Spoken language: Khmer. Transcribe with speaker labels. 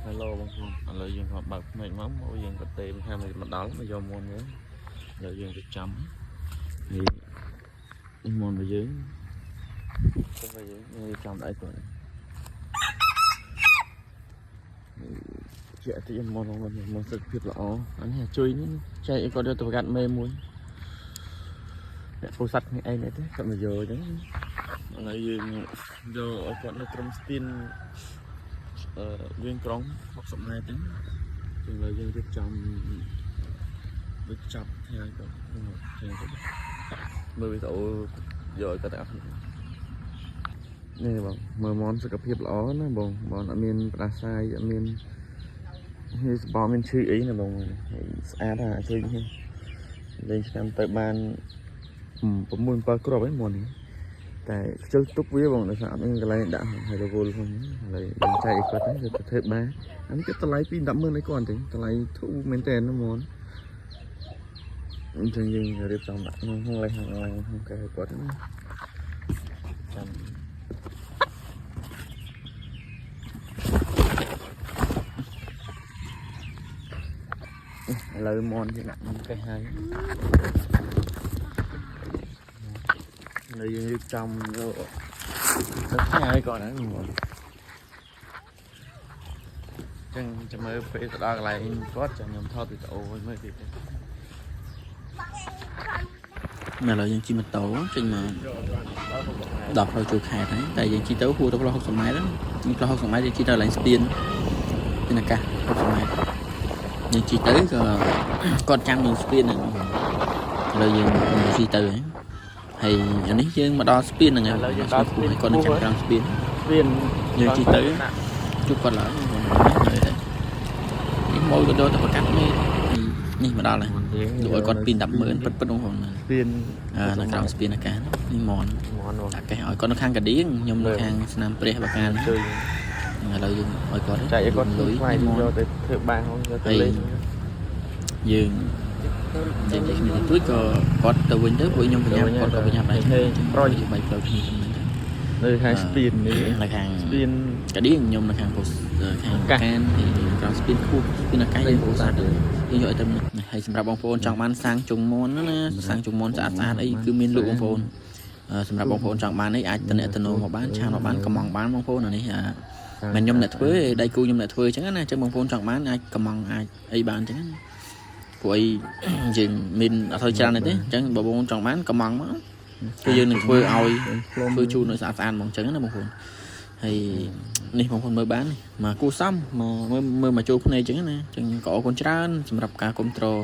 Speaker 1: Hello បងប្អូនឥឡូវយើងគាត់បើកភ្នែកមកមកយើងក៏ទេមថាមកដល់មកយកមុនយើងឥឡូវយើងទៅចាំនេះនេះមុនរបស់យើងទៅរបស់យើងនេះចាំដៃគាត់ជាអតិមុនមកសុខភាពល្អអានេះជួយនេះចែកឲ្យគាត់យកទៅប្រកាសមេមួយអ្នកពោធិ៍សាត់គ្នាឯងនេះទេគាត់មកយកអញ្ចឹងឥឡូវយើងយកឲ្យគាត់នៅត្រឹមស្ពាន អឺវាងក្រុង60ម៉ែត្រហ្នឹងចឹងឡើយយើងរៀបចំដូចចាប់ថ្ងៃគាត់ចឹងទៅមើលវីដេអូយកឲ្យគាត់ទាំងអស់គ្នានេះបងមើលមនសុខភាពល្អណាបងបងអត់មានផ្ដាសាយអត់មានហេសបោមានឈឺអីណាបងហើយស្អាតណាស់ជួយនេះលេងឆ្នាំទៅបាន6 7គ្រាប់ឯងមននេះ តែខ្ជិលទុកវាបងដោយសារអត់មានកន្លែងដាក់ហើយរវល់ផងឥឡូវយើងចែកឲ្យគាត់ទៅទៅធ្វើបានអានេះគេតម្លៃពី100,000ឲ្យគាត់ទេតម្លៃធូរមែនតើណាមនអញ្ចឹងយើងរៀបចំដាក់ក្នុងក្នុងលេខាងឡើងក្នុងកែឲ្យគាត់ណាចាំឥឡូវមនគេដាក់ក្នុងកែហើយឥឡូវយើងរៀបចំយកទៅផ្ញើឲ្យគាត់ហ្នឹងមន ចឹងចាំមើលពេលទៅដល់កន្លែងគាត់ចាំខ្ញុំថតវីដេអូឲ្យមើលទៀតទេ
Speaker 2: ឥឡូវយើងជិះម៉ូតូចេញមកដល់ផ្លូវចូលខេត្តហើយតែយើងជិះទៅហួរទៅផ្លូវ60ម៉ែត្រហ្នឹងយើងផ្លូវ60ម៉ែត្រយើងជិះទៅកន្លែងស្ពានស្ពានអាកាស60ម៉ែត្រយើងជិះទៅក៏គាត់ចាំយើងស្ពានហ្នឹងឥឡូវយើងជិះទៅហើយហើយអានេះយើងមកដល់ស្ពានហ្នឹងហើយហើយគាត់នៅចាំក្រោមស្ពាន
Speaker 1: ស្ពាន
Speaker 2: យើងជិះទៅ ជួបគាត់ឡើងនេះមកក៏យកទៅប្រកាសនេះនេះមកដល់ហើយលក់ឲ្យគាត់ពី100,000ពិតពិតបងប្អូន
Speaker 1: ស្ពាន
Speaker 2: អឺនៅក្រោមស្ពានអាកាសនេះមន
Speaker 1: មន
Speaker 2: អាកាសឲ្យគាត់នៅខាងកាដៀងខ្ញុំនៅខាងស្នាមព្រះបកាន
Speaker 1: ជួយ
Speaker 2: ឥឡូវយើងឲ្យគាត់
Speaker 1: ចែកឲ្យគាត់
Speaker 2: លុយ
Speaker 1: ថ្លៃ
Speaker 2: មន
Speaker 1: យកទៅធ្វើបាងយកទៅលេង
Speaker 2: យើងយើងនិយាយគ្នាទួយក៏គាត់ទៅវិញទៅព្រោះខ្ញុំប្រញាប់គាត់ក៏ប្រញាប់ដែរ
Speaker 1: ប្រយ
Speaker 2: យើងបីផ្លូវគ្នាចំណេញទៅ
Speaker 1: នៅខាងស្ពាននេះ
Speaker 2: នៅខាង
Speaker 1: ស្ពាន
Speaker 2: កាដៀងខ្ញុំនៅខាងពោស្ខាងកានហើយក្រោមស្ពានខួបស្ពានអាកាសយើងពោស្សាទយើងយកឲ្យទៅនេះហើយសម្រាប់បងប្អូនចង់បានសាងជុងមន់ណាសាងជុងមន់ស្អាតស្អាតអីគឺមានលក់បងប្អូនអឺសម្រាប់បងប្អូនចង់បានអីអាចតំណតំណមកបានឆានមកបានកំងបានបងប្អូនអានេះអាមិនខ្ញុំអ្នកធ្វើទេដៃគូខ្ញុំអ្នកធ្វើអញ្ចឹងណាអញ្ចឹងបងប្អូនចង់បានអាចកំងអាចអីបានអញ្ចឹងណាព្រោះអី យើងមានអត់សូវច្រើនទេអញ្ចឹងបើបងប្អូនចង់បានកំងមកគឺយើងនឹងធ្វើឲ្យ ធ្វើជូនឲ្យស្អាតស្អាតហ្មងអញ្ចឹងណាបងប្អូនហើយនេះបងប្អូនមើលបាននេះមកគូសំមកមើលមើលមកចូលភ្នែកអញ្ចឹងណាអញ្ចឹងក៏អរគុណច្រើនសម្រាប់ការគ្រប់គ្រង